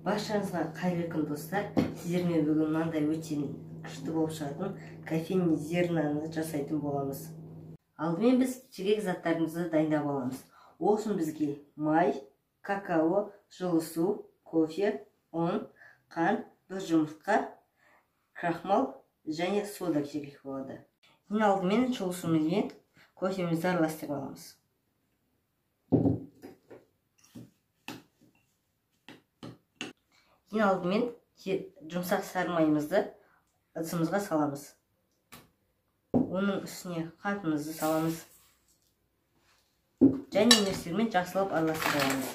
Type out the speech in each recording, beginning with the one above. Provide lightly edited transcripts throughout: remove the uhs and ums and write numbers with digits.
Баршаңызға қайырлы күн, достар. Сіздермен бүгін мынандай өте күшті болып шығатын кофейный зернаны жасайтын боламыз. Алдымен біз керек заттарымызды дайындап аламыз. Ол үшін бізге май, какао, жылы су, кофе, ұн, қант, бір жұмыртқа, крахмал және сода керек болады. Ең алдымен жылы сумен кофемізді араластырып аламыз. Ең алдымен жұмсақ сары майымызды ыдысымызға саламыз. Оның үстіне қантымызды саламыз. Және миксермен жақсылап араластырып аламыз.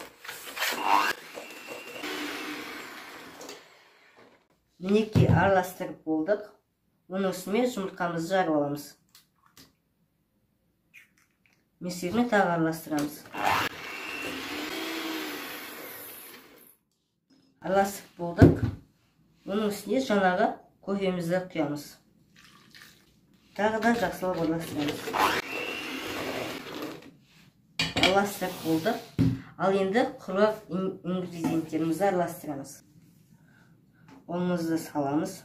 Мінекей, араластырып болдық. Оның үстіне жұмыртқамызды жарып аламыз. Миксермен тағы араластырамыз. Араластырып болдық. Оның үстіне жаңағы кофемізді құямыз. Тағы да жақсылап араластырамыз. Араластырып болдық. Ал енді құрғақ ингредиенттерімізді араластырамыз. Ұнымызды саламыз.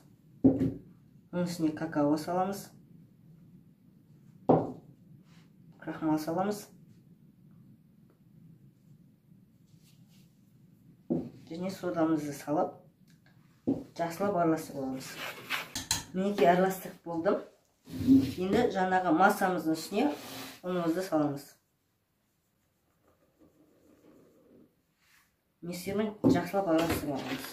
Оның үстіне какао саламыз. Крахмал саламыз. Және содамызды салып, жақсылап араластырып аламыз. Мінекей, араластырып болдым. Енді жаңағы массамыздың үстіне ұнымызды саламыз. Миксермен жақсылап араластырып аламыз.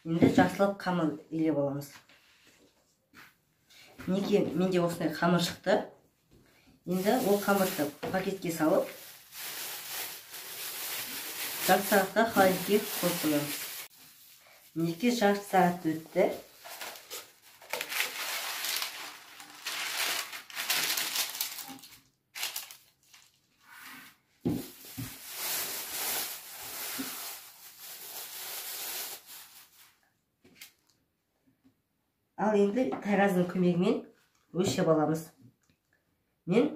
Енді жақсылап қамыр илеп аламыз. Мінекей, менде осындай қамыр шықты. Енді ол қамырды пакетке салып, жарты сағатқа холодильникке қойып қоямыз. Мінекей, жарты сағат өтті. Ал енді таразының көмегімен өлшеп аламыз. Мен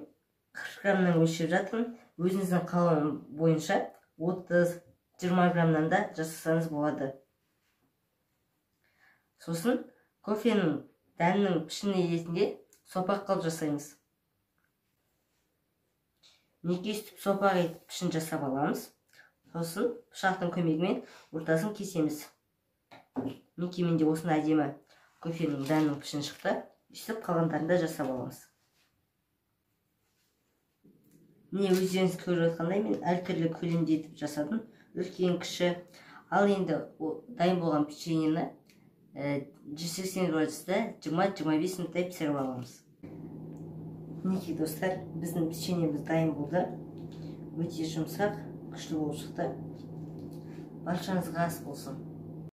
40 граммнан өлшеп жатырмын. Өзіңіздің қалауы бойынша 30-20 граммнан да жасасаңыз болады. Сосын кофенің дәнінің пішіні ретінде сопақ қылып жасаймыз. Мінекей, өстіп сопақ етіп пішін жасап аламыз. Сосын пышақтың көмегімен ортасын кесеміз. Мінекей, менде осындай әдемі кофенің дәнінің пішіні шықты. Өстіп қалғандарын да жасап аламыз. Міне, өздеріңіз көріп жатқандай, мен әртүрлі көлемде етіп жасадым, үлкен, кіші. Ал енді дайын болған печеньені 180 градуста 20-25 минуттай пісіріп аламыз. Мінекей, достар, біздің печеньеміз дайын болды. Өте жұмсақ, күшті болып шықты. Баршаңызға ас болсын.